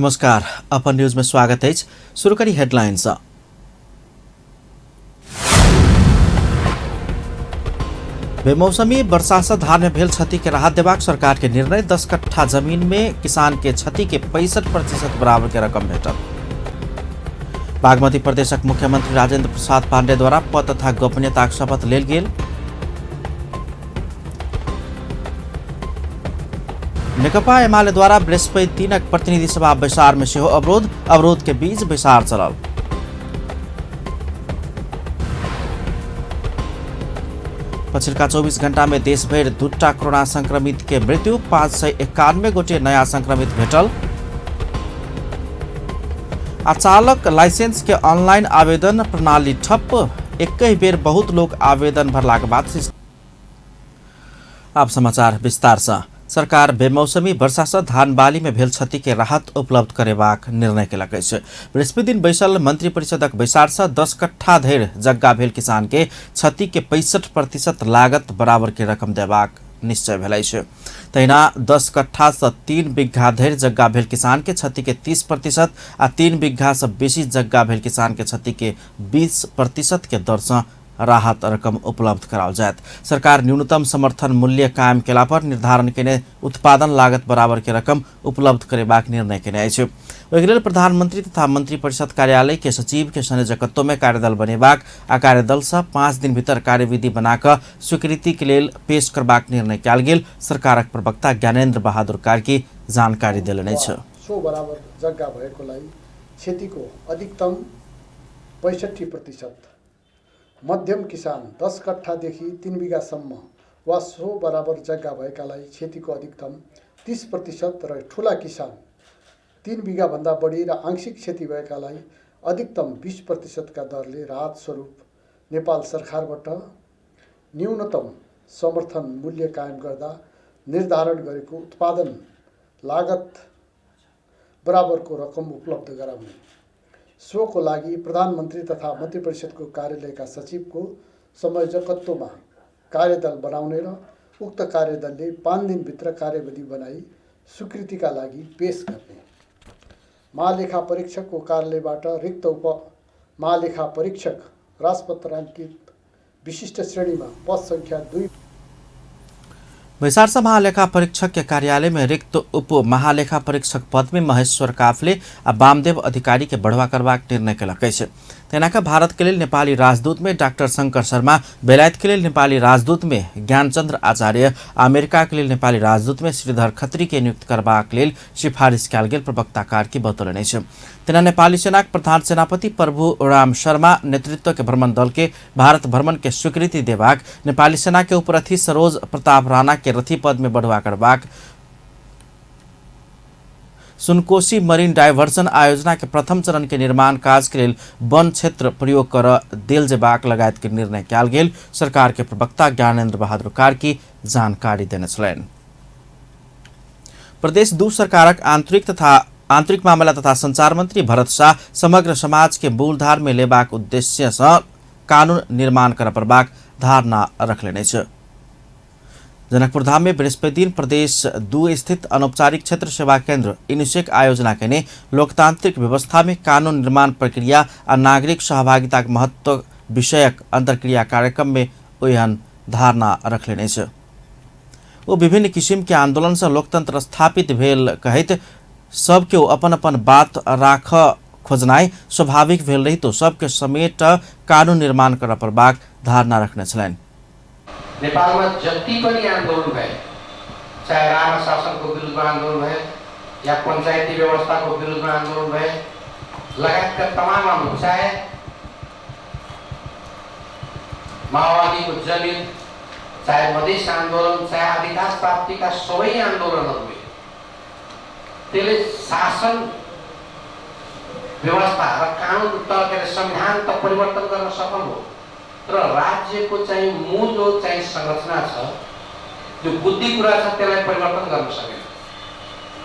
नमस्कार, अपन न्यूज में स्वागत अछि। शुरू करी हेडलाइन सँ। बेमौसमी वर्षा से धान में भेल क्षति के राहत देबाक सरकार के निर्णय। 10 कट्ठा जमीन में किसान के क्षति के 65% बराबर के रकम भेटल। बागमती प्रदेशक मुख्यमंत्री राजेंद्र प्रसाद पांडे द्वारा पद तथा गोपनीयताक शपथ लेल गेल। नेकपा एमाले द्वारा बृहस्पति दिनक प्रतिनिधि सभा बैसार में सेहो अवरोध के बीच बैसार चलल। पछिल्का 24 घंटा में देशभरि 2 कोरोना संक्रमित के मृत्यु, 591 गोटे नया संक्रमित भेटल। आ चालक लाइसेंस के ऑनलाइन आवेदन प्रणाली ठप्प, एकहि बेर बहुत लोग आवेदन भरलाक बाद। आप समाचार विस्तार से। सरकार बेमौसमी वर्षा से धान बाली में भेल क्षति के राहत उपलब्ध करेबाक निर्णय केलक अछि। बृहस्पति दिन बैसल मंत्रिपरिषदक बैसार से 10 कट्ठा धरि जग्गा भेल किसान के क्षति के 65% लागत बराबर के रकम देबाक निश्चय भेल अछि। तहिना 10 कट्ठा से 3 बीघा धरि जग्गा भेल किसान के क्षति के 30% आ 3 बीघा से बेसी जग्गा भेल किसान के क्षति के 20% के दर से राहत रकम उपलब्ध कराओल जायत। सरकार न्यूनतम समर्थन मूल्य कायम केला पर निर्धारण केने उत्पादन लागत बराबर के रकम उपलब्ध करेबाक निर्णय केने अछि। ओहिके लेल प्रधानमंत्री तथा मंत्रिपरिषद कार्यालय के सचिव के संयोजकत्व में कार्यदल बनेबाक आ कार्यदल से 5 दिन भीतर कार्यविधि बनाकऽ स्वीकृति के लेल पेश करबाक निर्णय कयल गेल सरकारक प्रवक्ता ज्ञानेन्द्र बहादुर कार्की जानकारी देलनि अछि। 100 बराबर जग्गा भएकोलाई क्षतिको अधिकतम 65%, मध्यम किसान 10 कट्ठादेखि 3 बिघासम्म वा 100 बराबर जग्गा भएकालाई क्षतिको अधिकतम 30% र ठुला किसान 3 बिघाभन्दा बढी र आंशिक क्षति भएकालाई अधिकतम 20% का दरले राहत स्वरूप नेपाल सरकारबाट न्यूनतम समर्थन मूल्य कायम गर्दा निर्धारण गरेको उत्पादन लागत बराबरको रकम उपलब्ध गराउने। सोको लागि प्रधानमन्त्री तथा मन्त्रिपरिषदको कार्यालयका सचिवको संयोजकत्वमा कार्यदल बनाउने र उक्त कार्यदलले 5 दिनभित्र कार्यविधि बनाई स्वीकृतिका लागि पेश गर्ने। महालेखा परीक्षकको कार्यालयबाट रिक्त उप महालेखा परीक्षक राजपत्राङ्कित विशिष्ट श्रेणीमा पद सङ्ख्या 2। बैसार से महालेखा परीक्षक के कार्यालय में रिक्त उप महालेखा परीक्षक पद में महेश्वर काफले आ वामदेव अधिकारी के बढ़वा करबाक निर्णय केलक अछि। तहिना कऽ भारत के लेल नेपाली राजदूत में डॉक्टर शंकर शर्मा, बेलायत के लेल नेपाली राजदूत में ज्ञानचंद्र आचार्य, अमेरिका के लेल नेपाली राजदूत में श्रीधर खत्री के नियुक्त करबाक लेल सिफारिश कयल गेल प्रवक्ता कार्की बतौलनि अछि। तहिना नेपाली सेनाक प्रधान सेनापति प्रभु राम शर्मा नेतृत्व के भ्रमण दल के भारत भ्रमण के स्वीकृति देबाक, नेपाली सेना के उपरथी सरोज प्रताप राणा के रथी पद में बढ़ुआ करबाक, सुनकोशी मरीन डाइवर्जन आयोजना के प्रथम चरण के निर्माण काज के लेल वन क्षेत्र प्रयोग कर देल जेबाक लगायत के निर्णय कयल गेल सरकार के प्रवक्ता ज्ञानेन्द्र बहादुर कार्की जानकारी देने छलनि। प्रदेश 2 सरकारक आंतरिक मामला तथा संचार मंत्री भरत शाह समग्र समाज के मूलधार में लेबाक उद्देश्य से कानून निर्माण कर पड़बाक धारणा रखलनि अछि। जनकपुर धाम में बृहस्पति दिन प्रदेश 2 स्थित अनौपचारिक क्षेत्र सेवा केंद्र इनिसेक आयोजना केने लोकतांत्रिक व्यवस्था में कानून निर्माण प्रक्रिया आ नागरिक सहभागिता के महत्व विषयक अंतर्क्रिया कार्यक्रम में ओहन धारणा रखलनि अछि। ओ विभिन्न किसिम के आंदोलन से लोकतंत्र स्थापित भेल कहैत सबके अपन अपन बात राख खोजनाइ स्वाभाविक भेल रही तो सबके समेट कानून निर्माण कर पड़बाक धारणा रखने छलनि। नेपालमा जति पनि आन्दोलन भए, चाहे राणा शासनको विरुद्धमा आन्दोलन भए या पञ्चायती व्यवस्थाको विरुद्धमा आन्दोलन भए लगायतका तमाम आन्दोलन, चाहे माओवादीको जनयुद्ध, चाहे मधेस आन्दोलन, चाहे अधिकार प्राप्तिका सबै आन्दोलनहरू भए, त्यसले शासन व्यवस्था र कानुन त के अरे संविधान त परिवर्तन गर्न सफल हो, तर राज्यको चाहिँ मूल जो चाहिँ संरचना छ, जो बुद्धि कुरा छ, त्यसलाई परिवर्तन गर्न सकेन।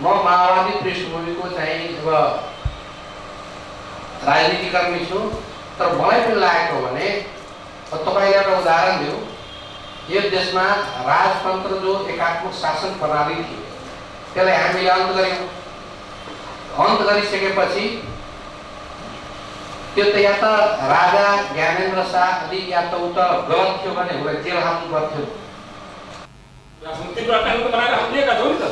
म माओवादी पृष्ठभूमिको चाहिँ अब राजनीतिकर्मी छु, तर मलाई पनि लागेको भने तपाईँलाई एउटा उदाहरण दिउँ। यो देशमा राजतन्त्र जो एकात्मक शासन प्रणाली थियो त्यसलाई हामीले अन्त गऱ्यौँ। अन्त गरिसकेपछि त्यो त या त राजा ज्ञानेन्द्र शाह अलि या त ऊ त गलत थियो भने उसलाई जेल हाल्नु पर्थ्यो। त्रिपुरा कानुन त बनाएर हामी लिएका छौँ नि त,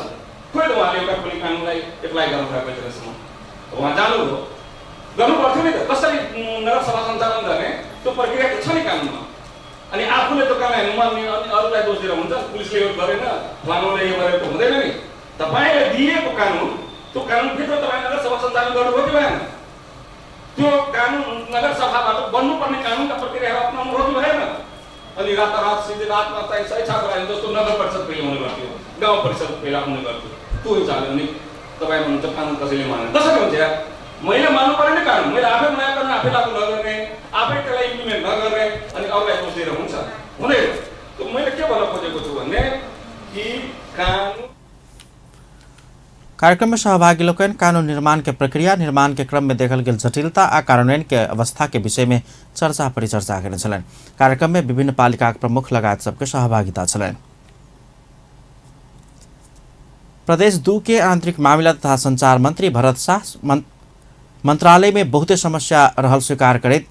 खोइ त उहाँले एउटा कुनै कानुनलाई एप्लाई गर्नुभएको अहिलेसम्म, उहाँ जानुभयो, गर्नु पर्थ्यो नि त। कसरी नगरसभा सञ्चालन गर्ने त्यो प्रक्रिया त छ नि कानुनमा, अनि आफूले त्यो कानुन नमान्ने अनि अरूलाई दोष दिएर हुन्छ, पुलिसले यो गरेन फलानुले यो गरेको हुँदैन नि। तपाईँले दिएको कानुन त्यो कानुनभित्र तपाईँ नगरसभा सञ्चालन गर्नुभयो कि भएन, त्यो कानुन नगरसभाबाट बन्नुपर्ने कानुनका प्रक्रियाहरू अप्नाउनु हो कि भएन। अनि रातारात सिधै रातमा चाहिँ स्वेच्छाको लागि जस्तो नगर परिषद पहिला हुने गर्थ्यो, गाउँ परिषद पहिला हुने गर्थ्यो, त्यो हिसाबले अनि तपाईँ भन्नुहुन्छ कानुन कसैले मानेन, कसरी हुन्छ यार? मैले मान्नु पऱ्यो नि कानुन, मैले आफै बनाएको कानुन आफै लागु नगर्ने, आफै त्यसलाई इम्प्लिमेन्ट नगर्ने अनि अरूलाई दोष दिएर हुन्छ हुँदैन। त्यो मैले के भन्न खोजेको छु भने कि कानुन कार्यक्रम में सहभागी लोकनि कानून निर्माण के प्रक्रिया, निर्माण के क्रम में देखल गेल जटिलता आ कार्यान्वयन के अवस्था के विषय में चर्चा परिचर्चा केने छलनि। कार्यक्रम में विभिन्न पालिका के प्रमुख लगायत सबके सहभागिता छलनि। प्रदेश 2 के आंतरिक मामिला तथा संचार मंत्री भरत शाह मंत्रालय में बहुते समस्या रहल स्वीकार करैत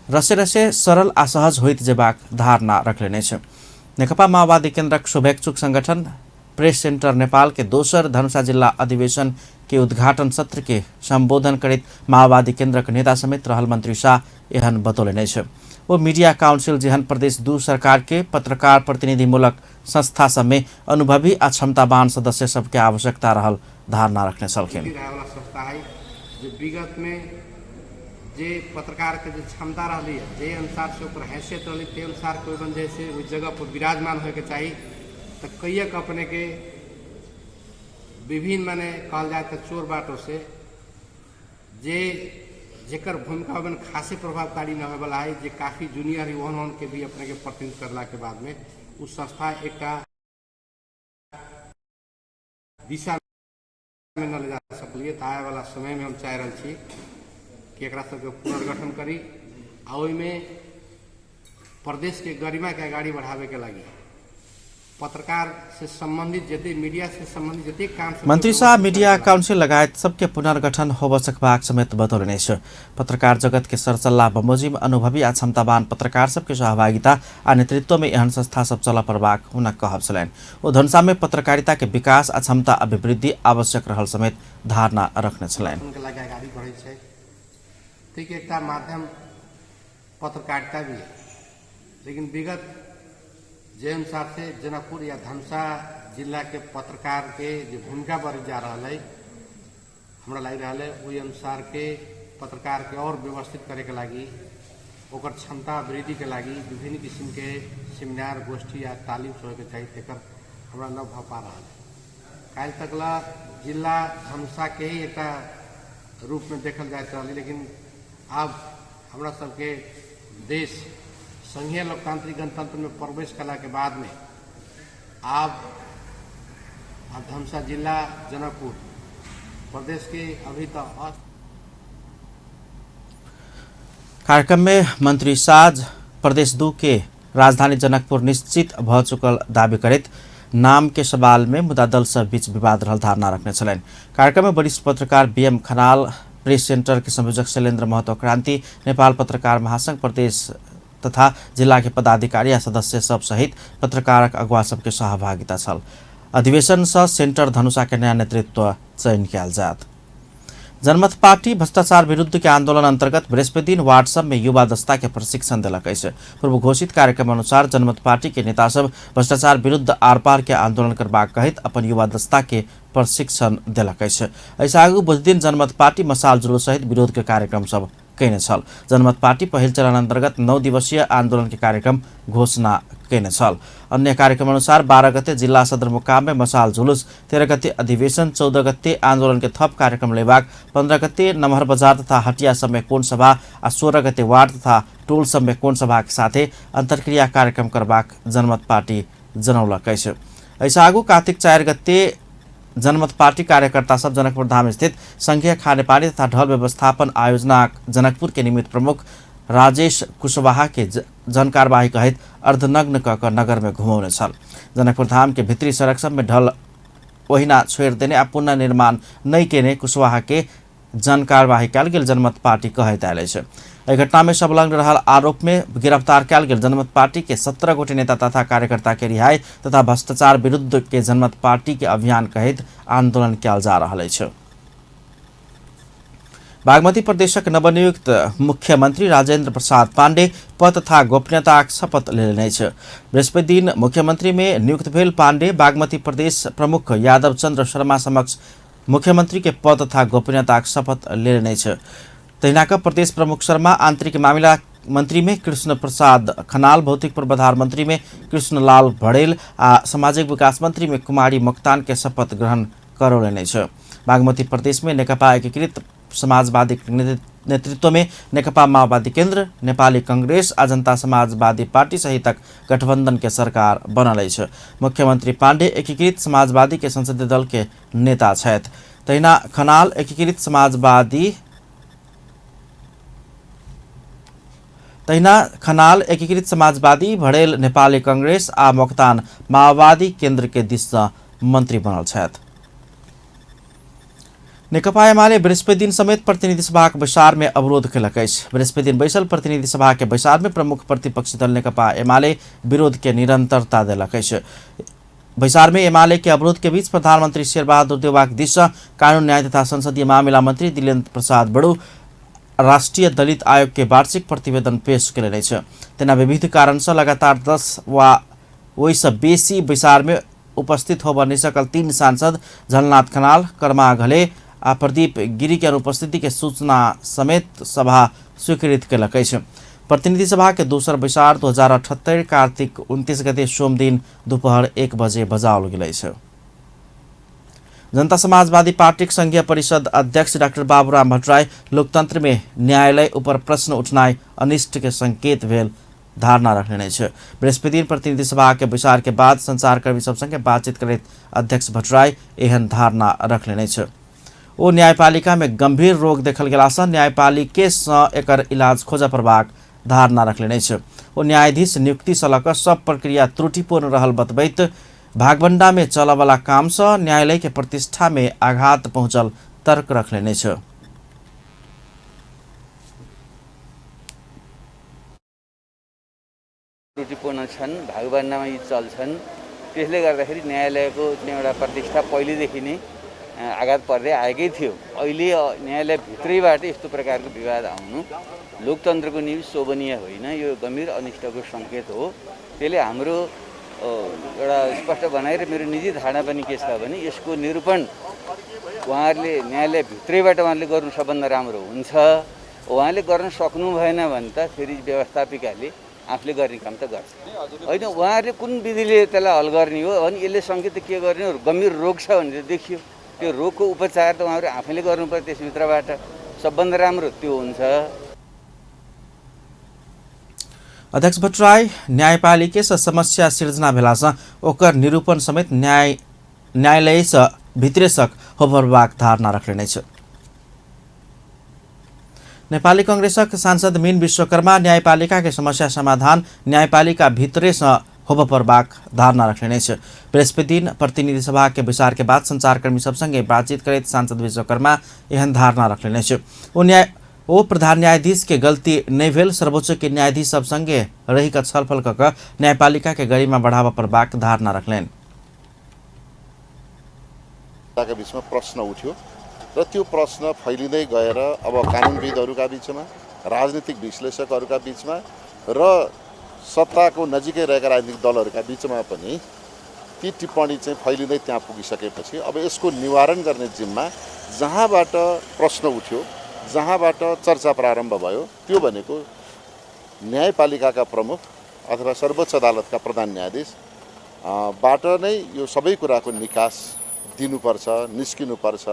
रसे रसे सरल आ सहज होइत जेबाक धारणा रखलेने अछि। नेकपा माओवादी केन्द्रक शुभेच्छुक संगठन प्रेस सेंटर नेपाल के दोसर धनुषा जिल्ला अधिवेशन के उद्घाटन सत्र के संबोधन करैत माओवादी केन्द्रक नेता समेत रहल मंत्री शाह एहन बतौलनि अछि। ओ मीडिया काउंसिल जेहन प्रदेश 2 सरकार के पत्रकार प्रतिनिधिमूलक संस्था सब में अनुभवी आ क्षमतावान सदस्य सबके आवश्यकता रहल धारणा रखने छलखिन। संस्था है जो विगत में जे पत्रकार के जो क्षमता रही है, जे अनुसार से ओकर हैसियत रही ते अनुसार कोई बन जैसे उस जगह पर विराजमान होके चाहिए, तो कईक अपने के विभिन्न माने कहल जाए तो चोर बाटों से जे जेकर भूमिका बन खासे प्रभावकारी न होने वाला है, जे काफ़ी जूनियर है ओहन ओहन के भी अपने के प्रतिनिधित्व करला के बाद में उस संस्था एक दिशा में न ले जा सकलिए। तो आए वाला समय में हम चाह रहा छी कि एकरा सबके पुनर्गठन करी आ ओहिमे प्रदेश के गरिमा के अगाडि बढ़ावे के लागि पत्रकार से संबंधित जते मीडिया से संबंधित जते काम मंत्री शाह मीडिया काउंसिल लगायत सबके पुनर्गठन होब सकबाक समेत बतौलनि अछि। पत्रकार जगत के सरसल्लाह बमोजिम अनुभवी आ क्षमतावान पत्रकार सबके सहभागिता आ नेतृत्व में एहन संस्था सब चल पड़बाक हुनक कहब छलनि। ओ धनुषा में पत्रकारिता के विकास आ क्षमता अभिवृद्धि आवश्यक रहल समेत धारणा रखने छलनि। अगाडि बढ़ै छै ठीक एकटा माध्यम पत्रकारिता भी है, लेकिन विगत जे अनुसार से जनकपुर या धनुषा जिला के पत्रकार के जो भूमिका बढ़ जा रहा है हमरा लागि रहा है वही अनुसार के पत्रकार के और व्यवस्थित करे के लागि ओकर क्षमता वृद्धि के लागि विभिन्न किस्म के सेमिनार गोष्ठी या तालीम होए के चाहिए, तेकर हमरा न भ पा रहा है। काल्हि तक ला जिला धनुषा के ही एक रूप में देखल जाइत रहा, लेकिन अब हमरा सबके देश संघीय लोकतांत्रिक गणतंत्र में प्रवेश कला के बाद में अब धनुषा जिला जनकपुर प्रदेश के अभी तो कार्यक्रम में मंत्री शाह प्रदेश 2 के राजधानी जनकपुर निश्चित भ चुकल दावी करैत नाम के सवाल में मुदा दल सब बीच विवाद रहल धारणा रखने छलनि। कार्यक्रम में वरिष्ठ पत्रकार बीएम खनाल, प्रेस सेंटर के संयोजक शैलेन्द्र महतो क्रांति, नेपाल पत्रकार महासंघ प्रदेश तथा जिला के पदाधिकारी आ सदस्य सब सहित पत्रकारक अगुवा सबके सहभागिता छल। अधिवेशन से सेंटर धनुषा के नया नेतृत्व चयन कयल जायत। जनमत पार्टी भ्रष्टाचार विरुद्ध के आंदोलन अंतर्गत बृहस्पति दिन वार्ड सब में युवा दस्ता के प्रशिक्षण दिलक अछि। पूर्व घोषित कार्यक्रम अनुसार जनमत पार्टी के नेता सब भ्रष्टाचार विरुद्ध आरपार के आंदोलन करबाक कहैत अपन युवा दस्ता के प्रशिक्षण दिलक अछि। एहिसँ आगू बुधदिन जनमत पार्टी मसाल जुलूस सहित विरोध के कार्यक्रम सब कयने छल। जनमत पार्टी पहिल चरण अंतर्गत 9 दिवसीय आंदोलन के कार्यक्रम घोषणा कयने छल। अन्य कार्यक्रम अनुसार 12 गते जिल्ला सदरमुकाम में मसाल जुलूस, 13 गते अधिवेशन, 14 गते आंदोलन के थप कार्यक्रम लेबाक, 15 गते नमहर बजार तथा हटिया सब में कोण सभा आ 16 गते वार्ड तथा टोल सब में कोण सभा के साथे अंतर्क्रिया कार्यक्रम करबाक जनमत पार्टी जनौलक अछि। एहिसँ आगू कार्तिक 4 गते जनमत पार्टी कार्यकर्ता सब जनकपुर धाम स्थित संघीय खानेपानी तथा ढल व्यवस्थापन आयोजना जनकपुर के निमित्त प्रमुख राजेश कुशवाहा के जनकारवाही कहैत अर्धनग्न क नगर में घुमौने छल। जनकपुर धाम के भित्री सड़क सब में ढल ओहिना छोड़ि देने आ पुनर्निर्माण नहि केने कुशवाहा के जनकारवाही कयल गेल जनमत पार्टी कहैत आयल अछि। एहि घटना में संलग्न रहल आरोप में गिरफ्तार कयल गेल जनमत पार्टी के 17 गोटे नेता तथा कार्यकर्ता के रिहाई तथा भ्रष्टाचार विरुद्ध के जनमत पार्टी के अभियान कहैत आंदोलन कयल जा रहल अछि। बागमती प्रदेशक नवनियुक्त मुख्यमंत्री राजेंद्र प्रसाद पांडे पद तथा गोपनीयताक शपथ लेलनि अछि। बृहस्पति दिन मुख्यमंत्री में नियुक्त भेल पांडे बागमती प्रदेश प्रमुख यादव चंद्र शर्मा समक्ष मुख्यमंत्री के पद तथा गोपनीयताक शपथ लेलनि अछि। तहिना कऽ प्रदेश प्रमुख शर्मा आंतरिक मामिला मंत्री में कृष्ण प्रसाद खनाल, भौतिक पूर्वाधार मंत्री में कृष्णलाल भड़ेल आ सामाजिक विकास मंत्री में कुमारी मोक्तान के शपथ ग्रहण करौलनि अछि। बागमती प्रदेश में नेकपा एकीकृत समाजवादी नेतृत्व में नेकपा माओवादी केंद्र, नेपाली कांग्रेस आ जनता समाजवादी पार्टी सहितक गठबंधन के सरकार बनल अछि। मुख्यमंत्री पांडे एकीकृत समाजवादी के संसदीय दल के नेता छथि। तहिना खनाल एकीकृत समाजवादी तहिना खनाल एकीकृत समाजवादी, भड़ेल नेपाली कांग्रेस आ मोक्तान माओवादी केंद्र के दिस सँ मंत्री बनल छथि। नेकपा एमाले बृहस्पति दिन समेत प्रतिनिधि सभाक बैसार में अवरोध केलक अछि। बृहस्पति दिन बैसल प्रतिनिधि सभा के बैसार में प्रमुख प्रतिपक्षी दल नेकपा एमाले विरोध के निरंतरता देलक अछि। बैसार में एमाले के अवरोध के बीच प्रधानमंत्री शेरबहादुर देउवाक दिस सँ कानून न्याय तथा संसदीय मामिला मंत्री दिलेन्द्र प्रसाद बड़ू राष्ट्रीय दलित आयोग के वार्षिक प्रतिवेदन पेश केलनि अछि। तेना विविध कारण सँ लगातार 10 वा ओहिसँ बेसी बैसार में उपस्थित होबय नहि सकल 3 सांसद झलनाथ खनाल, कर्मा घले आ प्रदीप गिरी के अनुपस्थिति के सूचना समेत सभा स्वीकृत केलक अछि। प्रतिनिधि सभा के दोसर बैसार 2078 कार्तिक 29 गते सोमदिन दोपहर 1 बजे बजाओल गेल अछि। जनता समाजवादी पार्टीक संघीय परिषद अध्यक्ष डाक्टर बाबूराम भट्टराई लोकतंत्र में न्यायालय ऊपर प्रश्न उठनाइ अनिष्ट के संकेत भेल धारणा रखने अछि। बृहस्पति दिन प्रतिनिधि सभा के बैसार के बाद संचारकर्मी सब संगे बातचीत करैत अध्यक्ष भट्टराई एहन धारणा रखने अछि। ओ न्यायपालिका में गंभीर रोग देखल गेला सँ न्यायपालिके सँ एकर इलाज खोजय पड़बाक धारणा रखने अछि। ओ न्यायाधीश नियुक्ति सँ लऽ कऽ सब प्रक्रिया त्रुटिपूर्ण रहल बतबैत भागबंडा में चलऽवला काम सँ न्यायालय के प्रतिष्ठा में आघात पहुँचल तर्क रखने अछि। त्रुटिपूर्ण छन्, भागबण्डामा यी चल्छन्, त्यसले गर्दाखेरि न्यायालयको चाहिँ एउटा प्रतिष्ठा पहिलेदेखि नै आघात पर्दै आएकै थियो। अहिले न्यायालय भित्रैबाट यस्तो प्रकारको विवाद आउनु लोकतन्त्रको निम्ति शोभनीय होइन, यो गम्भीर अनिष्टको सङ्केत हो। त्यसले हाम्रो एउटा स्पष्ट भनाइ र मेरो निजी धारणा पनि के छ भने यसको निरूपण उहाँहरूले न्यायालय भित्रैबाट उहाँहरूले गर्नु सबभन्दा राम्रो हुन्छ। उहाँले गर्न सक्नु भएन भने त फेरि व्यवस्थापिकाले आफूले गर्ने काम त गर्छ होइन। उहाँहरूले कुन विधिले त्यसलाई हल गर्ने हो अनि यसले सङ्केत के गर्ने हो, गम्भीर रोग छ भने देखियो, त्यो रोगको उपचार त उहाँहरू आफैले गर्नुपर्यो, त्यसभित्रबाट सबभन्दा राम्रो त्यो हुन्छ। अध्यक्ष भट्टराई न्यायपालिके सँ समस्या सिर्जना भेलासँ ओकर निरूपण समेत न्यायालय सँ भित्रे सक होबरबाक धारणा रखने अछि। नेपाली कांग्रेसक सांसद मीन विश्वकर्मा न्यायपालिका के समस्या समाधान न्यायपालिका भित्रे सँ होबय पड़बाक धारणा रखने अछि। बृहस्पति दिन प्रतिनिधि सभा के बैसार के बाद संचारकर्मी सब संगे बातचीत करैत सांसद विश्वकर्मा एहन धारणा रखने अछि। ओ प्रधान न्यायाधीश के गलती नहि भेल सर्वोच्च के न्यायाधीश सब संगे रहि कऽ छलफल कऽ कऽ न्यायपालिका के गरिमा बढ़ाबय पड़बाक धारणा रखलनि। के बीचमा प्रश्न उठ्यो र त्यो प्रश्न फैलिँदै गएर अब कानुनविदहरूका बीचमा, राजनीतिक विश्लेषकहरूका बीचमा र सत्ताको नजिकै रहेका राजनीतिक दलहरूका बीचमा पनि ती टिप्पणी चाहिँ फैलिँदै त्यहाँ पुगिसकेपछि अब यसको निवारण गर्ने जिम्मा जहाँबाट प्रश्न उठ्यो, जहाँबाट चर्चा प्रारम्भ भयो, त्यो भनेको न्यायपालिकाका प्रमुख अथवा सर्वोच्च अदालतका प्रधान न्यायाधीश बाट नै यो सबै कुराको निकास दिनुपर्छ, निस्किनुपर्छ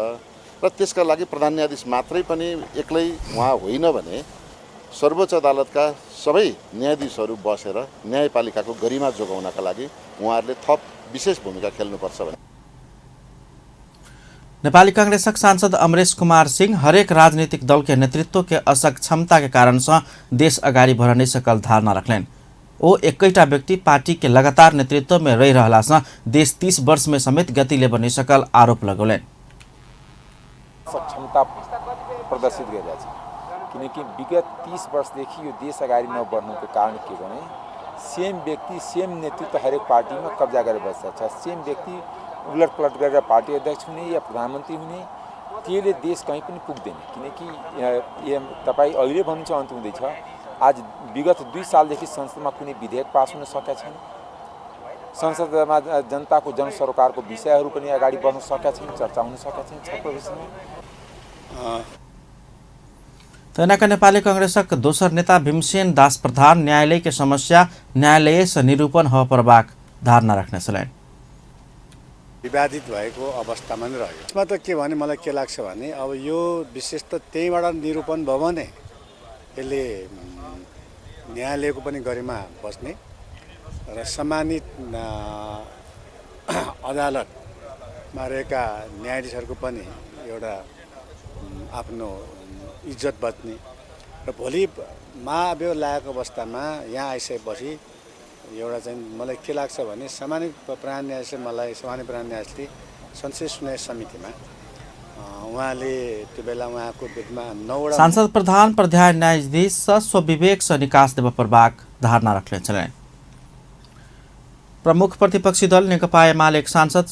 र त्यसका लागि प्रधान न्यायाधीश मात्रै पनि एक्लै उहाँ होइन भने सर्वोच्च अदालतका सबै न्यायाधीशहरू बसेर न्यायपालिकाको गरिमा जोगाउनका लागि उहाँहरूले थप विशेष भूमिका खेल्नुपर्छ भने। नेपाली कांग्रेसक सांसद अमरेश कुमार सिंह हरेक राजनीतिक दल के नेतृत्व के असक्षमता के कारण से देश अगाडि बढ नै सकल धारणा रखलनि। ओ एकैटा व्यक्ति पार्टी के लगातार नेतृत्व में रहि रहला सँ देश 30 वर्ष में समेत गति लेब नहि सकल आरोप लगौलनि। सक्षमता प्रदर्शित गरिरहेछ, किनकि विगत 30 वर्षदेखि यो देश अगाडि नबढ्नुको कारण के भने सेम व्यक्ति सेम नेतृत्व हरेक पार्टीमा कब्जा गरेर बसेको छ। सेम व्यक्ति उलटपलट गरेर पार्टी अध्यक्ष हुने या प्रधानमन्त्री हुने, त्यसले देश कहीँ पनि पुग्दैन। किनकि तपाईँ अहिले भन्नुहुन्छ अन्त हुँदैछ, आज विगत 2 सालदेखि संसदमा कुनै विधेयक पास हुन सकेका छैन, संसदमा जनताको जनसरोकारको विषयहरू पनि अगाडि बढ्न सकेका छैन, चर्चा हुन सकेका छैन छलफल। तहिना नेपाली कांग्रेसक दोसर नेता भीमसेन दास प्रधान न्यायालय के समस्या न्यायालय से निरूपण होबय पड़बाक धारणा रखने छलनि। विवादित भएको अवस्थामा नै रह्यो। यसमा त के भने मलाई के लाग्छ भने अब यो विशेष त त्यहीँबाट निरूपण भयो भने यसले न्यायालयको पनि गरिमा बस्ने र सम्मानित अदालतमा रहेका न्यायाधीशहरूको पनि एउटा आफ्नो इज्जत बच्ने र भोलि महाअभियोग लागेको अवस्थामा यहाँ आइसकेपछि एउटा चाहिँ मलाई के लाग्छ भने सामान्य प्रधान न्यायाधीशले मलाई सामान्य प्रधान न्यायाधीशले संसदीय सुनवाई समितिमा उहाँले त्यो बेला उहाँको विरुद्धमा 9वटा सांसद प्रधान प्रधान न्यायाधीश स्वविवेक से निकास देबय पड़बाक धारणा रखने छलनि। प्रमुख प्रतिपक्षी दल नेकपा एमाले सांसद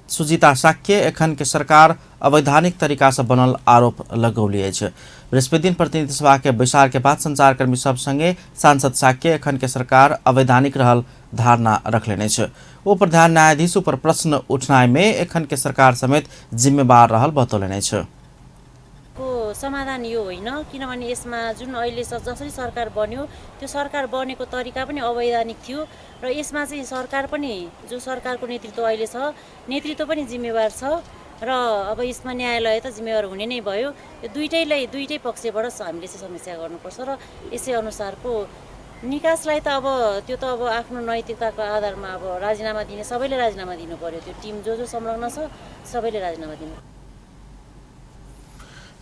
सुजीता साक्य एखन के सरकार अवैधानिक तरीका से बनल आरोप लगौली अछि। बृहस्पति दिन प्रतिनिधि सभा के बैसार के बाद संचारकर्मी सब संगे सांसद साक्य एखन के सरकार अवैधानिक रहल धारणा रखलेने अछि। ओ प्रधान न्यायाधीश ऊपर प्रश्न उठनाय में एखन के सरकार समेत जिम्मेवार रहल बतौलने अछि। को समाधान यो होइन, किनभने यसमा जुन अहिले जसरी सरकार बन्यो त्यो सरकार बनेको तरिका पनि अवैधानिक थियो र यसमा चाहिँ सरकार पनि जो सरकारको नेतृत्व अहिले छ नेतृत्व पनि जिम्मेवार छ र अब यसमा न्यायालय त जिम्मेवार हुने नै भयो। यो दुईटैलाई दुईटै पक्षबाट हामीले चाहिँ समस्या गर्नुपर्छ र यसै अनुसारको निकासलाई त अब त्यो त अब आफ्नो नैतिकताको आधारमा अब राजीनामा दिने सबैले राजीनामा दिनु पर्यो, त्यो टिम जो जो संलग्न छ सबैले राजीनामा दिनु।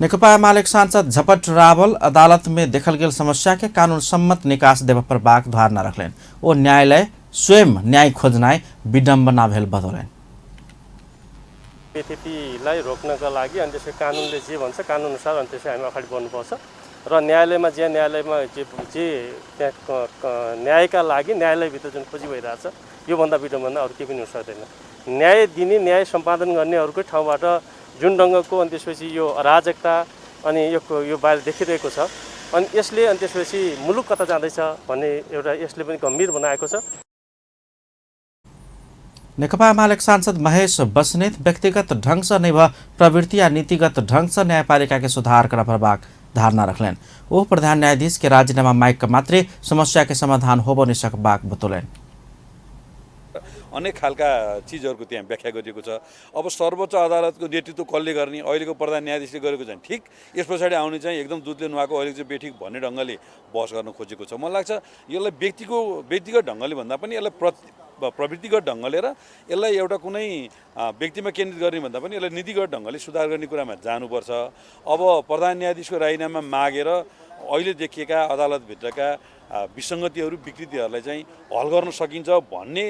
नेकपा एमाले सांसद झपट रावल अदालत में देखल गेल समस्या के कानून सम्मत निकास देबय पड़बाक धारणा रखलनि। ओ न्यायालय स्वयं न्याय खोजनाइ विडम्बना भेल बतौलनि। व्यथितिलाई रोक्नका लागि अनि त्यसै कानुनले जे भन्छ कानुन अनुसार अनि त्यसै हामी अगाडि बढ्नुपर्छ र न्यायालयमा जे जे त्यहाँ न्यायका लागि न्यायालयभित्र जुन खोजी भइरहेछ योभन्दा विडम्बना अरू केही पनि हुन सक्दैन। न्याय दिने न्याय सम्पादन गर्नेहरूकै ठाउँबाट जुन ढङ्गको अनि त्यसपछि यो अराजकता अनि यो बाहिर देखिरहेको छ अनि यसले अनि त्यसपछि मुलुक कता जाँदैछ भन्ने एउटा यसले पनि गम्भीर बनाएको छ। नेकपा एमाले सांसद महेश बस्नेत व्यक्तिगत ढंग से नहीं प्रवृत्ति या नीतिगत ढंग से न्यायपालिका के सुधार करय पड़बाक धारणा रखलनि। ओ प्रधान न्यायाधीश के राजीनामा मांगि के मात्रै समस्या के समाधान होबय नहि सकबाक बतौलनि। अनेक खालका चिजहरूको त्यहाँ व्याख्या गरिएको छ। अब सर्वोच्च अदालतको नेतृत्व कसले गर्ने, अहिलेको प्रधान न्यायाधीशले गरेको चाहिँ ठिक, यस पछाडि आउने चाहिँ एकदम दुधले नुहाएको अहिले चाहिँ बेठिक भन्ने ढङ्गले बहस गर्न खोजेको छ। मलाई लाग्छ यसलाई व्यक्तिगत ढङ्गले भन्दा पनि यसलाई प्रवृत्तिगत ढङ्गले र यसलाई एउटा कुनै व्यक्तिमा केन्द्रित गर्ने भन्दा पनि यसलाई नीतिगत ढङ्गले सुधार गर्ने कुरामा जानुपर्छ। अब प्रधान न्यायाधीशको राजीनामा मागेर अहिले देखिएका अदालतभित्रका विसङ्गतिहरू विकृतिहरूलाई चाहिँ हल गर्न सकिन्छ भन्ने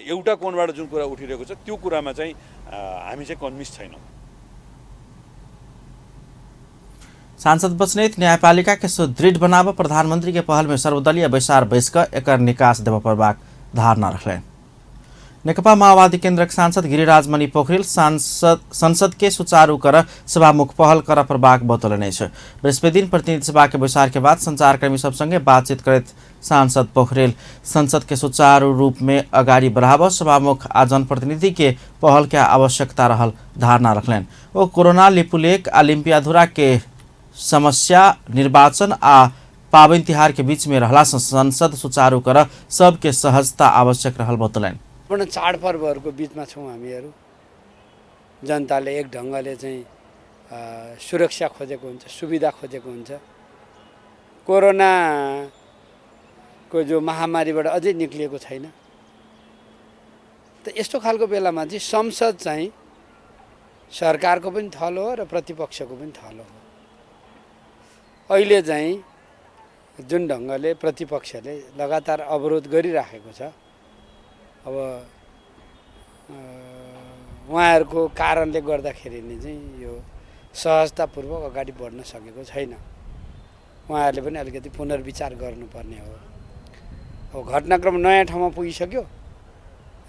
एउटा कोणबाट जुन कुरा उठिरहेको छ त्यो कुरामा चाहिँ हामी चाहिँ कन्भिन्स छैनौँ। सांसद बस्नेत न्यायपालिका के सुदृढ़ बनाब प्रधानमंत्री के पहल में सर्वदलीय बैसार बैस कऽ एकर निकास देबय पड़बाक धारणा रखलनि। नेकपा माओवादी केन्द्रक सांसद गिरिराज मणि पोखरेल संसद के सुचारू कर सभामुख पहल करय पड़बाक बतौलनि अछि। बृहस्पति दिन प्रतिनिधि सभा के बैसार के बाद संचारकर्मी सब संगे बातचीत करैत सांसद पोखरेल संसद के सुचारू रूप में अगाडि बढ़ाब सभामुख आ जनप्रतिनिधि के पहल के आवश्यकता रहल धारणा रखलनि। ओ कोरोना, लिपुलेख आ लिम्पियाधुरा के समस्या, निर्वाचन आ पाबनि तिहार के बीच में रहला सँ संसद सुचारू कर सबके सहजता आवश्यक रहल बतौलनि। चाडपर्वहरूको बिचमा छौँ हामीहरू, जनताले एक ढङ्गले चाहिँ सुरक्षा खोजेको हुन्छ, सुविधा खोजेको हुन्छ। कोरोनाको जो महामारीबाट अझै निक्लिएको छैन। त यस्तो खालको बेलामा चाहिँ संसद चाहिँ सरकारको पनि थलो हो र प्रतिपक्षको पनि थलो हो। अहिले चाहिँ जुन ढङ्गले प्रतिपक्षले लगातार अवरोध गरिराखेको छ, अब उहाँहरूको कारणले गर्दाखेरि नै चाहिँ यो सहजतापूर्वक अगाडि बढ्न सकेको छैन। उहाँहरूले पनि अलिकति पुनर्विचार गर्नुपर्ने हो। अब घटनाक्रम नयाँ ठाउँमा पुगिसक्यो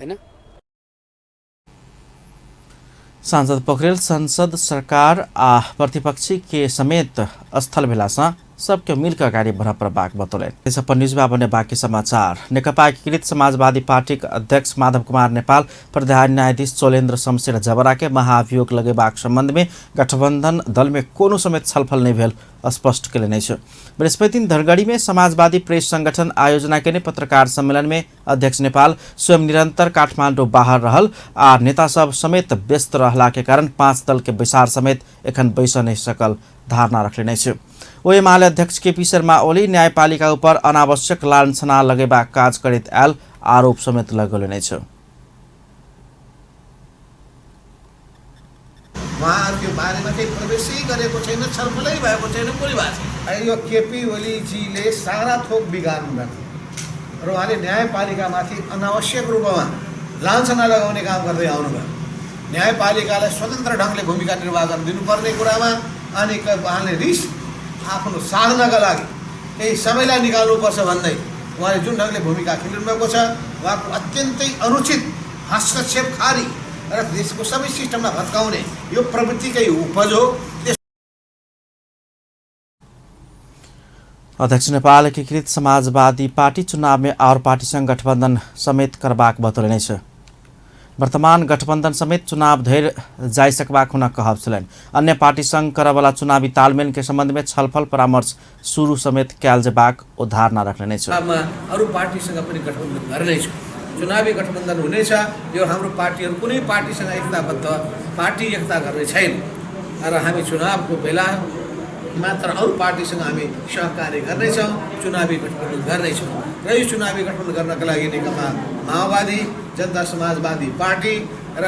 हैन। सांसद पोखरेल संसद सरकार आ प्रतिपक्षी के समेत स्थल भेलासँ सबके मिलकर अगाडि बढ़ पड़बाक बतौलनि। अपन न्यूजमा बने बाँकी समाचार। नेकपा एकीकृत समाजवादी पार्टीक अध्यक्ष माधव कुमार नेपाल प्रधान न्यायाधीश चोलेन्द्र शमशेर जबरा के महाअभियोग लगेबाक संबंध में गठबंधन दल में कोनो समेत छलफल नहीं भेल स्पष्ट कयलनि अछि। बृहस्पति दिन धनगढ़ी में समाजवादी प्रेस संगठन आयोजना केने पत्रकार सम्मेलन में अध्यक्ष नेपाल स्वयं निरंतर काठमाडौँ बाहर रहल आ नेता सब समेत व्यस्त रहला के कारण 5 दल के बैसार समेत एखन बैस नहीं सकल धारणा रखलनि अछि। ओ एमाले अध्यक्ष केपी शर्मा ओली न्यायपालिका उपर अनावश्यक लांछना लगेबाक काज करैत आयल आरोप समेत लगौलनि अछि। उहाँहरूको बारेमा केही प्रवेशै गरेको छैन, छलफलै भएको छैन, बोली भएको छैन। यो केपी ओलीजीले सारा थोक बिगार्नु भएको र उहाँले न्यायपालिकामाथि अनावश्यक रूपमा लाञ्छना लगाउने काम गर्दै आउनुभयो। न्यायपालिकालाई स्वतन्त्र ढङ्गले भूमिका निर्वाह गर्न दिनुपर्ने कुरामा अनि उहाँले रिस आफ्नो साधनाका लागि केही सबैलाई निकाल्नुपर्छ भन्दै उहाँले जुन ढङ्गले भूमिका खेलिनु भएको छ, उहाँको अत्यन्तै अनुचित हस्तक्षेपकारी र देशको सबै सिस्टमलाई भत्काउने यो प्रवृत्तिकै उपज हो। अध्यक्ष नेपाल एकीकृत समाजवादी पार्टी चुनाव में और पार्टी संग गठबंधन समेत करबाक बतौलनि अछि। वर्तमान गठबंधन समेत चुनाव धरि जाय सकबाक हुनक कहब छलनि। अन्य पार्टी संग करऽवला चुनावी तालमेल के संबंध में छलफल परामर्श शुरू समेत कयल जेबाक ओ धारणा रखलनि अछि। अरू पार्टीसँग पनि गठबन्धन गर्नेछ, चुनावी गठबन्धन हुनेछ। यो हाम्रो पार्टीहरू कुनै पार्टीसँग एकताबद्ध पार्टी एकता गर्ने छैन र हामी चुनावको बेला मात्र अरू पार्टीसँग हामी सहकार्य गर्नेछौँ, चुनावी गठबन्धन गर्नेछौँ। र यो चुनावी गठबन्धन गर्नका लागि नेकपा माओवादी, जनता समाजवादी पार्टी र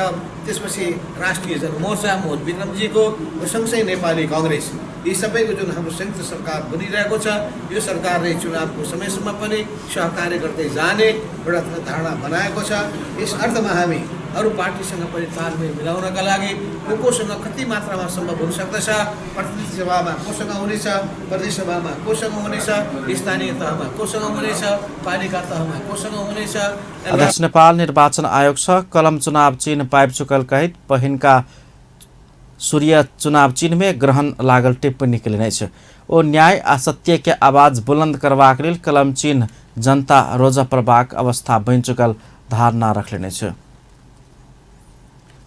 त्यसपछि राष्ट्रिय जनमोर्चा मोहन विक्रमजीको र सँगसँगै नेपाली कङ्ग्रेस, यी सबैको जुन हाम्रो संयुक्त सरकार बनिरहेको छ, यो सरकारले चुनावको समयसम्म पनि सहकार्य गर्दै जाने एउटा धारणा बनाएको छ। यस अर्थमा हामी अरू पार्टीसँग पनि तालमेल मिलाउनका लागि को कोसँग कति मात्रामा सम्भव हुन सक्दछ, प्रतिनिधि सभामा कोसँग हुनेछ, प्रदेश सभामा कोसँग हुनेछ, स्थानीय तहमा कोसँग हुनेछ, पालिका तहमा कोसँग हुनेछ। अध्यक्ष नेपाल निर्वाचन आयोग सँ कलम चुनाव चिन्ह पाबि चुकल कहैत पहिनका सूर्य चुनाव चिन्ह में ग्रहण लागल टिप्पणी केलनि अछि। ओ न्याय आ सत्य के आवाज बुलंद करबाक लेल कलम चिन्ह जनता रोजऽ पड़बाक अवस्था बनि चुकल धारणा रखलनि अछि।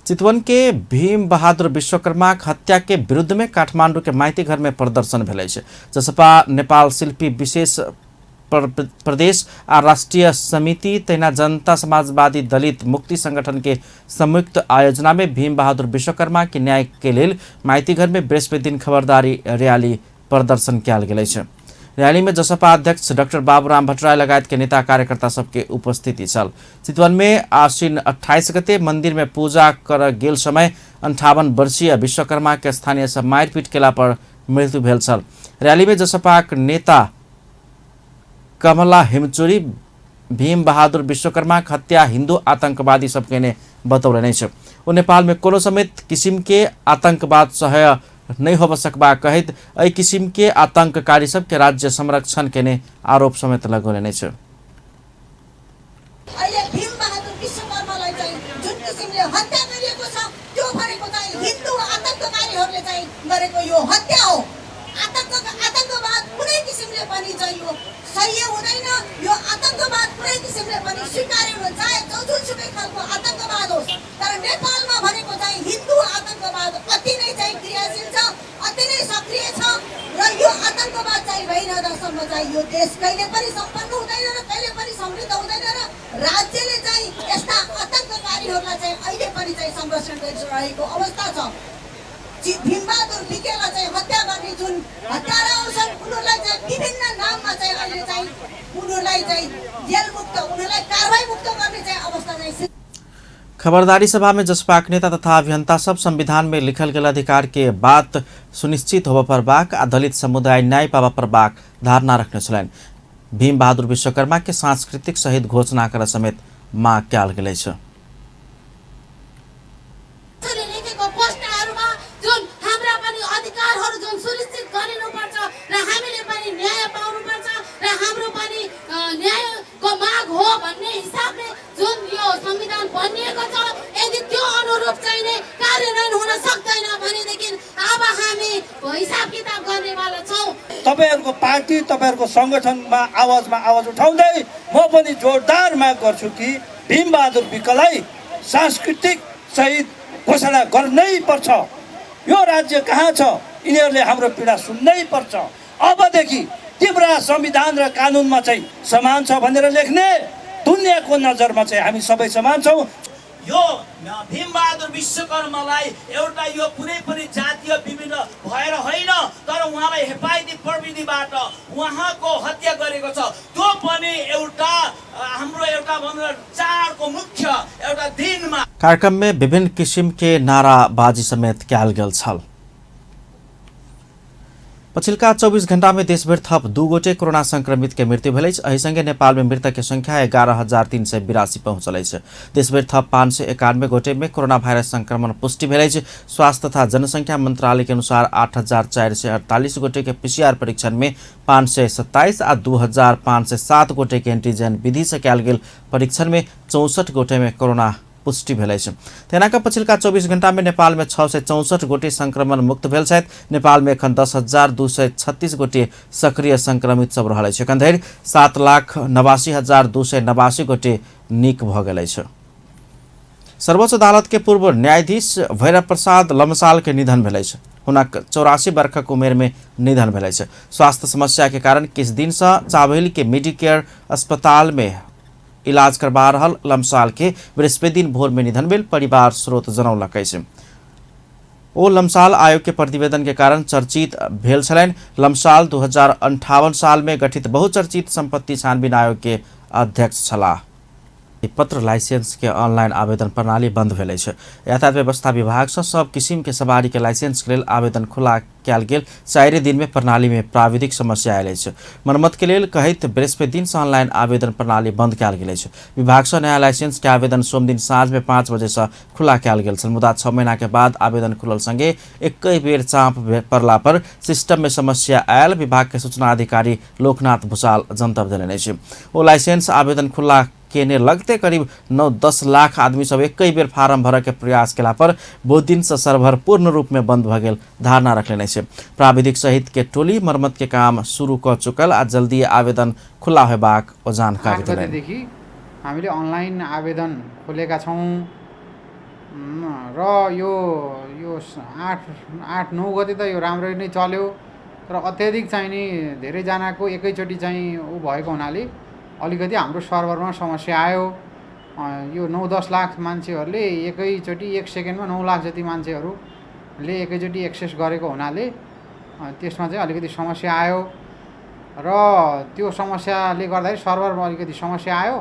चितवन के भीम बहादुर विश्वकर्मा हत्या के विरुद्ध में काठमांडू के माइती घर में प्रदर्शन भेल अछि। जसपा नेपाल शिल्पी विशेष प्रदेश आ राष्ट्रीय समिति तहिना जनता समाजवादी दलित मुक्ति संगठन के संयुक्त आयोजना में भीम बहादुर विश्वकर्मा के न्याय के लेल माइती घर में बृहस्पति दिन खबरदारी रैली प्रदर्शन कयल गेल अछि। रैली में जसपा अध्यक्ष डॉक्टर बाबूराम भट्टराई लगायत के नेता कार्यकर्ता सबके उपस्थिति छल। चितवन में आश्विन 28 गते मंदिर में पूजा कर गेल समय 58 वर्षीय विश्वकर्मा के स्थानीय सब मारिपीट केला पर मृत्यु भेल छल। रैली में जसपाक नेता कमला हिमचुरी भीम बहादुर विश्वकर्मा हत्या हिंदू आतंकवादी सबके ने बतौलनि अछि। ओ नेपाल में कोनो समेत किसिम के आतंकवाद सहाय नहीं हो सकबा कहैत एहि किसिम के आतंककारी सबके राज्य संरक्षण केने आरोप समेत लगौलनि अछि। अहिले भीम बहादुर विश्वकर्मालाई चाहिँ जुन किसिमले हत्या गरिएको छ त्यो भनेको चाहिँ हिन्दू आतंककारीहरूले चाहिँ गरेको यो हत्या हो। आतंकवाद कुनै किसिमले पनि चाहिँ यो सही हुँदैन। यो आतंकवाद कुनै किसिमले पनि स्वीकार्य हुँदैन, चाहे जुनसुकै खालको आतंकवाद होस्। तर नेपालमा भनेको चाहिँ हिन्दू आतंकवाद अति नै चाहिँ क्रियाशील छ, अति नै सक्रिय छ र यो आतंकवाद चाहिँ भइरहँदासम्म चाहिँ यो देश कहिले पनि सम्पन्न हुँदैन र कहिले पनि समृद्ध हुँदैन र राज्यले चाहिँ यस्ता आतंककारीहरूलाई चाहिँ अहिले पनि चाहिँ संरक्षण गरिरहेको अवस्था छ। भीमबहादुर विकेलाई चाहिँ हत्या गर्ने जुन हत्याराहरू छन् उनीहरूलाई चाहिँ विभिन्न नाममा चाहिँ अहिले चाहिँ उनीहरूलाई चाहिँ जेलमुक्त, उनीहरूलाई कारबाहीमुक्त गर्ने चाहिँ अवस्था चाहिँ। खबरदारी सभा में जसपाक नेता तथा अभियंता सब संविधान में लिखल गेल अधिकार के बात सुनिश्चित होबय पड़बाक आ दलित समुदाय न्याय पाबय पड़बाक धारणा रखने छलनि। भीम बहादुर विश्वकर्मा के सांस्कृतिक शहीद घोषणा कर समेत माग कयल गेल अछि। तपाईहरुको पार्टी तपाईहरुको संगठनमा आवाजमा आवाज उठाउँदै म पनि जोरदार माग गर्छु कि भीमबहादुर विकलाई सांस्कृतिक शहीद घोषणा गर्नै पर्छ। यो राज्य कहाँ छ? यिनीहरूले हाम्रो पीडा सुन्नै पर्छ। अबदेखि तिम्रा संविधान र कानुनमा चाहिँ समान छ भनेर लेख्ने, दुनियाँको नजरमा चाहिँ हामी सबै समान छौँ। यो भीमबहादुर विश्वकर्मालाई एउटा यो कुनै पनि जातीय विभिन्न भएर होइन, तर उहाँलाई हेफाइदी प्रविधिबाट उहाँको हत्या गरेको छ। त्यो पनि एउटा हाम्रो एउटा भनौँ चाडको मुख्य एउटा दिनमा कार्यक्रम में विभिन्न किसिम के नाराबाजी समेत कयल गेल छल। पछिल्का 24 घण्टा में देशभरि थप 2 गोटे कोरोना संक्रमित के मृत्यु भेल अछि। एहि संगे नेपाल में मृतक के संख्या 11,382 पहुंचल अछि। देशभरि थप 591 गोटे में कोरोना वायरस संक्रमण पुष्टि भेल अछि। स्वास्थ्य तथा जनसंख्या मंत्रालय के अनुसार 8,448 गोटे के पीसीआर परीक्षण में 527 आ 2,507 गोटे के एंटीजन विधि से कयल गेल परीक्षण में 64 गोटे में कोरोना पुष्टि भेल अछि। तेना के पछिल्का 24 घंटा में नेपाल में 664 गोटे संक्रमण मुक्त भेल छथि। नेपाल में एखन 10,236 गोटे सक्रिय संक्रमित सब रहल अछि। एखन धरि 7,89,289 गोटे नीक भऽ गेल अछि। सर्वोच्च अदालत के पूर्व न्यायाधीश भैरव प्रसाद लमसाल के निधन भेल अछि। हुनक 84 वर्षक उमेर में निधन भेल अछि। स्वास्थ्य समस्या के कारण किछु दिन से चावहिल के मेडिकेयर अस्पताल में इलाज करबा रहल लमसाल के बृहस्पति दिन भोर में निधन भेल परिवार स्रोत जनौलक अछि। ओ लमसाल आयोग के प्रतिवेदन के कारण चर्चित भेल छलनि। लमसाल 2058 साल में गठित बहुचर्चित संपत्ति छानबीन आयोग के अध्यक्ष छलाह। पत्र लाइसेंस के ऑनलाइन आवेदन प्रणाली बंद भेल अछि। यातायात व्यवस्था विभाग से सब किसिम के सवारी के लाइसेंस के लेल आवेदन खुला कयल गेल 4 दिन में प्रणाली में प्राविधिक समस्या आयल अछि। मरम्मत के लेल कहैत बृहस्पति दिन से ऑनलाइन आवेदन प्रणाली बंद कयल गेल अछि। विभाग से नया लाइसेंस के आवेदन सोमदिन साँझ में 5 बजे से खुला कयल गेल छल, मुदा 6 महीना के बाद आवेदन खुलल संगे एकै बेर चाँप पड़ला पर सिस्टम में समस्या आयल विभाग के सूचना अधिकारी लोकनाथ भूषाल जनतब देलनि अछि। ओ लाइसेंस आवेदन खुला केने लगते करीब 9-10 लाख आदमी सब एकै बेर फारम भरऽ के प्रयास केला पर बहुत दिन से सर्वर पूर्ण रूप में बंद भऽ गेल धारणा रखलेने अछि। प्राविधिक सहित के टोली मरम्मत के काम शुरू कऽ चुकल आ जल्दी आवेदन खुला होयबाक ओ जानकारी देलनि। देखि हामीले अनलाइन आवेदन खोलेका छौँ र यो यो 8-9 गते त यो राम्ररी नै चल्यो, तर अत्याधिक चाहिँ नि धेरैजनाको एकैचोटि चाहिँ ऊ भएको हुनाले अलिकति हाम्रो सर्भरमा समस्या आयो। यो 9-10 लाख मान्छेहरूले एकैचोटि 1 सेकेन्डमा 9 लाख जति मान्छेहरूले एकैचोटि एक्सेस गरेको हुनाले त्यसमा चाहिँ अलिकति समस्या आयो र त्यो समस्याले गर्दाखेरि सर्भरमा अलिकति समस्या आयो।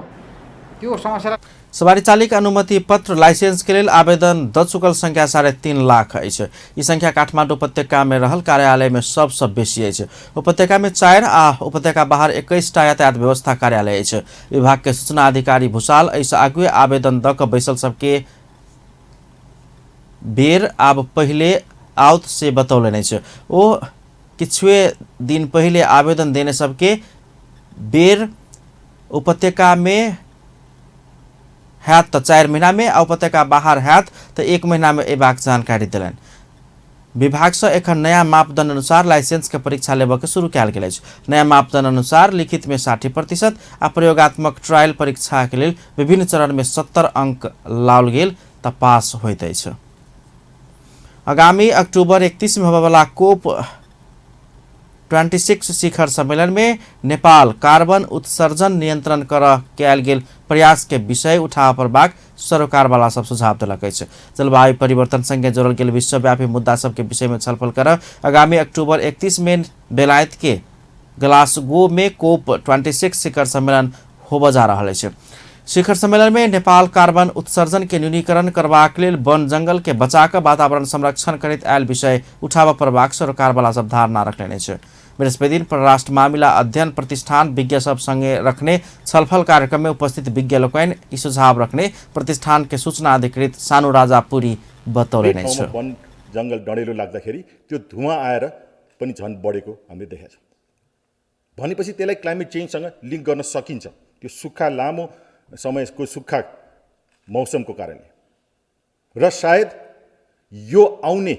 त्यो समस्या सवारी चालिक अनुमति पत्र लाइसेंस के लेल आवेदन द चुकल संख्या 3.5 लाख अछि। ई संख्या काठमाडौँ उपत्यका में रहल कार्यालय में सबसँ बेसी अछि। उपत्यका में 4 आ उपत्यका बाहर 21 टा यातायात व्यवस्था कार्यालय अछि। विभाग के सूचना अधिकारी भूषाल एहिसँ आगुए आवेदन द कऽ बैसल सबके बेर आब पहिले आओत से बतौलनि अछि। ओ किछुए दिन पहिले आवेदन देने सबके बेर उपत्यका में हैत तऽ 4 महीना में आ उपत्यका बाहर हैत तऽ 1 महीना में अयबाक जानकारी देलनि। विभाग से एखन नया मापदंड अनुसार लाइसेंस के परीक्षा लेबऽ के शुरू कयल गेल अछि। नया मापदंड अनुसार लिखित में 60% आ प्रयोगात्मक ट्रायल परीक्षा के लेल विभिन्न चरण में 70 अंक लाओल गेल तऽ पास होइत अछि। आगामी अक्टूबर 31 में होबयवला कोप 26 शिखर सम्मेलन में नेपाल कार्बन उत्सर्जन नियंत्रण कर कयल गेल प्रयास के विषय उठाव पड़बाक सरोकारवाला सब सुझाव देलक अछि। जलवायु परिवर्तन संगे जोड़ल गेल विश्वव्यापी मुद्दा सबके विषय में छलफल कर आगामी अक्टूबर 31 में बेलायत के ग्लासगो में कोप 26 शिखर सम्मेलन होबय जा रहल अछि। शिखर सम्मेलन में नेपाल कार्बन उत्सर्जन के न्यूनीकरण करबाक लेल वन जंगल के बचाक वातावरण संरक्षण करैत आयल विषय उठाबऽ पड़बाक सरोकारवाला सब धारणा रखने अछि। बृहस्पति दिन परराष्ट्र मामिला अध्ययन प्रतिष्ठान विज्ञ सब संगे रखने छलफल कार्यक्रम में उपस्थित विज्ञ लोकनि ई सुझाव रखने प्रतिष्ठान के सूचना अधिकृत सानु राजा पुरी बतौलनि अछि। वन जंगल डढेलो लाग्दाखेरि त्यो धुवाँ आएर पनि झन् बढेको हामीले देखेका छौँ। भनेपछि त्यसलाई क्लाइमेट चेन्जसँग लिङ्क गर्न सकिन्छ, त्यो सुक्खा लामो समयको सुक्खा मौसमको कारणले, र सायद यो आउने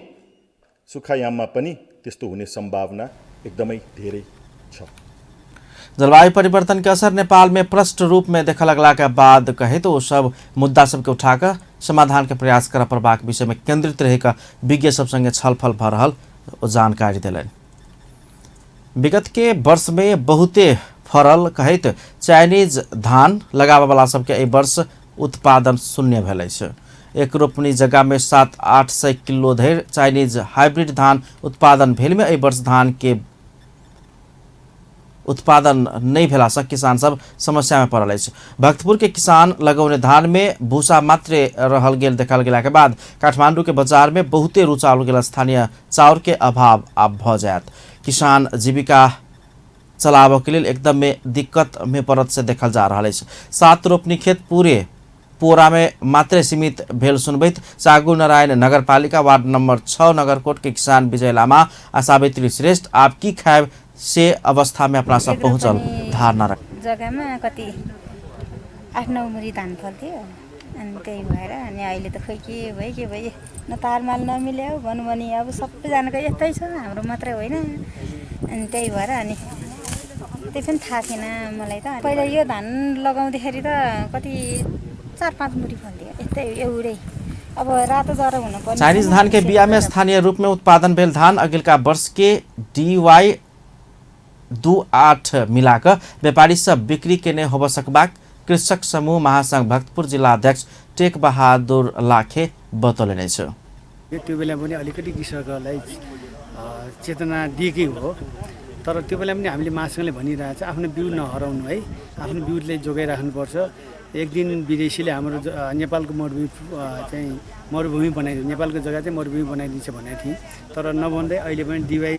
सुक्खायाममा पनि त्यस्तो हुने सम्भावना एकदमै धेरै छ। जलवायु परिवर्तन के असर नेपाल में प्रष्ट रूप में देखा लगला के बाद कहे तो सब मुद्दा सबके उठाकर समाधान के प्रयास कर पड़बाक विषय में केंद्रित रहेका विज्ञ सब संगे छलफल भ रहल जानकारी देलनि। विगत के वर्ष में बहुते फरल कहैत चाइनीज धान लगाबयवला सबके एहि वर्ष उत्पादन शून्य भेल अछि। एक रोपनी जगह में 700-800 किलो धरि चाइनीज हाइब्रिड धान उत्पादन भेल में एहि वर्ष धान के उत्पादन नहीं भेला से किसान सब समस्या में पड़ल अछि। भक्तपुर के किसान लगौने धान में भूसा मात्रे रहल गेल देखल गेला के बाद काठमांडू के बाजार में बहुते रुचाओल गेल स्थानीय चाउर के अभाव आब भ जायत। किसान जीविका चलाबऽ के लेल एकदम दिक्कत में पड़त से देखल जा रहल अछि। 7 रोपनी खेत पूरे पोरा में मात्रे सीमित भेल सुनबैत चागु नारायण नगरपालिका वार्ड नंबर 6 नगरकोट के किसान विजय लामा आ सावित्री श्रेष्ठ आब की खायब से अवस्था में अपना सब पहुँचल धारणा रख। जग्गामा कति 8-9 मुरी धान फल्थ्यो, अनि त्यही भएर अनि अहिले त खोइ के भयो के भयो, न तारमाल नमिल्यो भनौँ भने अब सबैजनाको यस्तै छ, हाम्रो मात्रै होइन। अनि त्यही भएर अनि त्यही पनि थाहा थिएन मलाई त। पहिला यो धान लगाउँदाखेरि त कति 4-5 मुरी फल्थ्यो यस्तै एउटै। अब रातो जरो हुनुपर्ने। चाइनीज धान के बिया में स्थानीय रूप में उत्पादन भेल धान अगिलका वर्ष के DY 28 मिलाकर व्यापारी सब बिक्री केने होब सकबाक कृषक समूह महासंघ भक्तपुर जिल्ला अध्यक्ष टेक बहादुर लाखे बतौलनि अछि। त्यो बेला पनि अलिकति कृषकहरूलाई चेतना दिएकै हो, तर त्यो बेला पनि हामीले महासंघले भनिरहेको छ आफ्नो बिउ नहराउनु है, आफ्नो बिउले जोगाइराख्नुपर्छ। एक दिन विदेशीले हाम्रो नेपालको मरुभूमि चाहिँ मरुभूमि बनाइदिन्छ, नेपालको जग्गा चाहिँ मरुभूमि बनाइदिन्छ भनेको थिएँ, तर नभन्दै अहिले पनि डिवाई।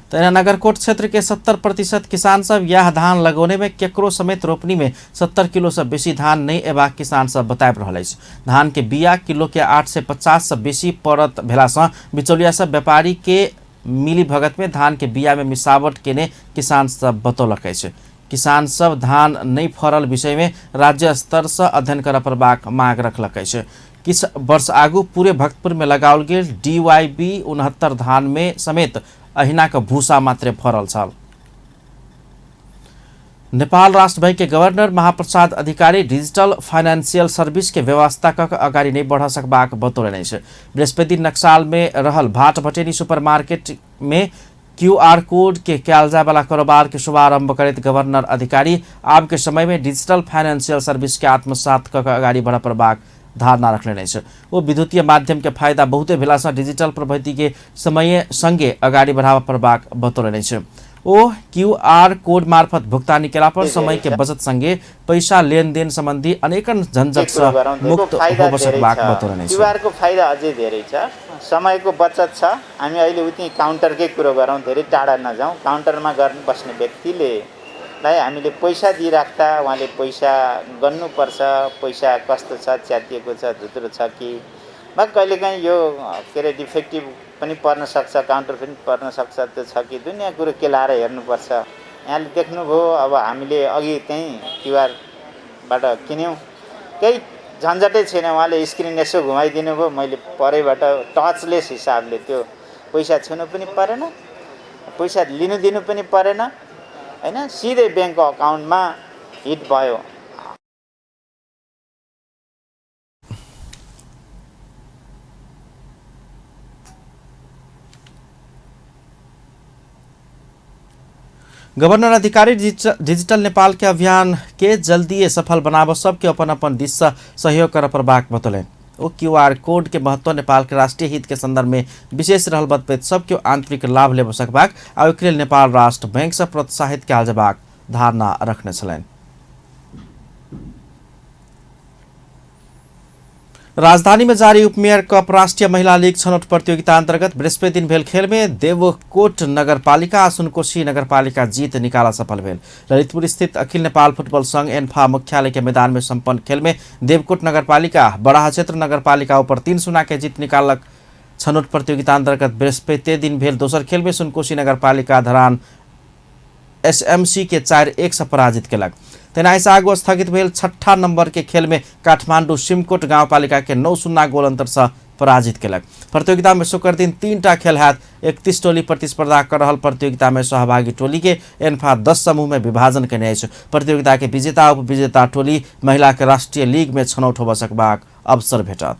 तहिना नगरकोट क्षेत्र के 70% किसान सब यह धान लगौने में केकरो समेत रोपनी में 70 किलो से बेसी धान नहीं एबाक किसान सब बताबि रहल अछि। धान के बिया किलो के 850 से बेसी पड़त भेला से बिचौलिया सब व्यापारी के मिली भगत में धान के बिया में मिलावट केने किसान सब बतौलक अछि। किसान सब धान नहीं फरल विषय में राज्य स्तर से अध्ययन करऽ पड़बाक मांग रखलक अछि। किछु वर्ष आगू पूरे भक्तपुर में लगाओल गेल DYB 69 धान में समेत अहिना के भूसा मात्रे फरल छल। नेपाल राष्ट्र बैंक के governor Mahaprasad Adhikari digital financial service के व्यवस्था क अगाडि नै बढ़ सकबाक बतौलनि अछि। बृहस्पति नक्साल में रहल भाट भटेनी सुपर मार्केट में QR code के कयल जाय वाला कारोबार के शुभारंभ करैत गवर्नर अधिकारी आब के समय में डिजिटल फाइनेंशियल सर्विस के आत्मसात क अगाडि बढ़ पड़बाक धारणा रखलनि अछि। ओ विद्युतीय माध्यम के फायदा बहुते भेला सँ डिजिटल प्रविधि के समय संगे अगाडि बढ़ाबऽ पड़बाक बतौलनि अछि। ओ QR code मार्फत भुक्तानी केला पर समय के बचत संगे पैसा लेनदेन संबंधी अनेकन झंझट से मुक्त होब सकबाक बतौलनि अछि। QR को फाइदा अझै धेरै छ, समयको बचत छ। हामी अहिले उति काउन्टरकै कुरो गरौँ, धेरै टाढा नजाउँ। काउन्टरमा गर्न बस्ने व्यक्तिले लाई हामीले पैसा दिइराख्दा उहाँले पैसा गन्नुपर्छ, पैसा कस्तो छ, च्यातिएको छ, धुत्रो छ कि वा कहिलेकाहीँ यो के अरे डिफेक्टिभ पनि पर्न सक्छ, काउन्टर पनि पर्न सक्छ, त्यो छ कि दुनियाँ कुरो केलाएर हेर्नुपर्छ। यहाँले देख्नुभयो, अब हामीले अघि त्यहीँ क्युआरबाट किन्यौँ, केही झन्झटै छैन। उहाँले स्क्रिन यसो घुमाइदिनु भयो, मैले परैबाट टचलेस हिसाबले त्यो पैसा छुनु पनि परेन, पैसा लिनु दिनु पनि परेन, हैन, सिधै ब्याङ्कको अकाउन्टमा हिट भयो। गवर्नर अधिकारी डिजिटल नेपाल के अभियान के जल्दी सफल बनाब सबके अपन अपन दिस से सहयोग कर पड़बाक बतौलनि। ओ QR code के महत्व नेपाल के राष्ट्रीय हित के संदर्भ में विशेष रहल बतबैत सबके आंतरिक लाभ लेब सकबाक आ ओहिके लेल नेपाल राष्ट्र बैंक से प्रोत्साहित कयल जेबाक धारणा रखने छलनि। राजधानी में जारी उपमेयर कप राष्ट्रिय महिला लीग छनौट प्रतियोगिता अंतर्गत बृहस्पति दिन भेल खेल में देवकोट नगरपालिका आ सुनकोशी नगरपालिका जीत निकाला सफल भेल। ललितपुर स्थित अखिल नेपाल फुटबॉल संघ एन्फा मुख्यालय के मैदान में संपन्न खेल में देवकोट नगरपालिका बराह क्षेत्र नगरपालिका ऊपर 3-0 के जीत निकालक। छनौट प्रतियोगिता अंतर्गत बृहस्पति दिन भेल दोसर खेल में सुनकोशी नगरपालिका धरान एसएमसी के 4-1 से पराजित केलक। तेना एहिसँ आगू स्थगित भेल छठा नंबर के खेल में काठमांडू सिमकोट गाउँपालिका के 9-0 गोल अंतर से पराजित केलक। प्रतियोगिता में शुक्र दिन 3टा खेल हैत। 31 टोली प्रतिस्पर्धा कर रहल प्रतियोगिता में सहभागी टोली के एन्फा 10 समूह में विभाजन केने अछि। प्रतियोगिता के विजेता उपविजेता टोली महिला के राष्ट्रीय लीग में छनौट होबय सकबाक अवसर भेटत।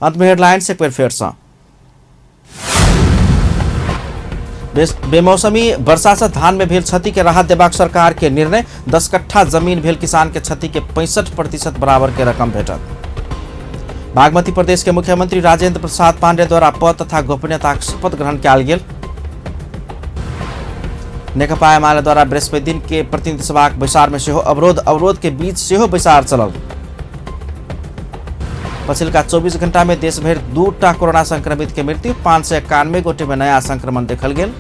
अंत में हेडलाइंस एक बेर फेरसँ। बेमौसमी वर्षा से धान में भेल क्षति के राहत देबाक सरकार के निर्णय। 10 कट्ठा जमीन भेल किसान के क्षति के 65% बराबर के रकम भेटत। बागमती प्रदेश के मुख्यमंत्री राजेंद्र प्रसाद पांडे द्वारा पद तथा गोपनीयता शपथ ग्रहण कयल गेल। नेकपा एमाले द्वारा बृहस्पति दिन के प्रतिनिधि सभाक बैसार में सेहो अवरोध के बीच सेहो बैसार चलल। पछिलका 24 घंटा में देशभरि 2टा कोरोना संक्रमित के मृत्यु, 591 गोटे में नया संक्रमण देखल गेल।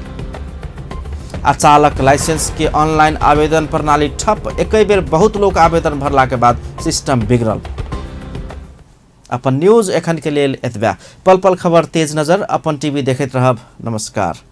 आ चालक लाइसेंस के ऑनलाइन आवेदन प्रणाली ठप, एकै बेर बहुत लोक आवेदन भरला के बाद सिस्टम बिगड़ल। अपन न्यूज एखन के लेल एतबे। पल पल खबर तेज नजर अपन टीवी देखैत रहब। नमस्कार।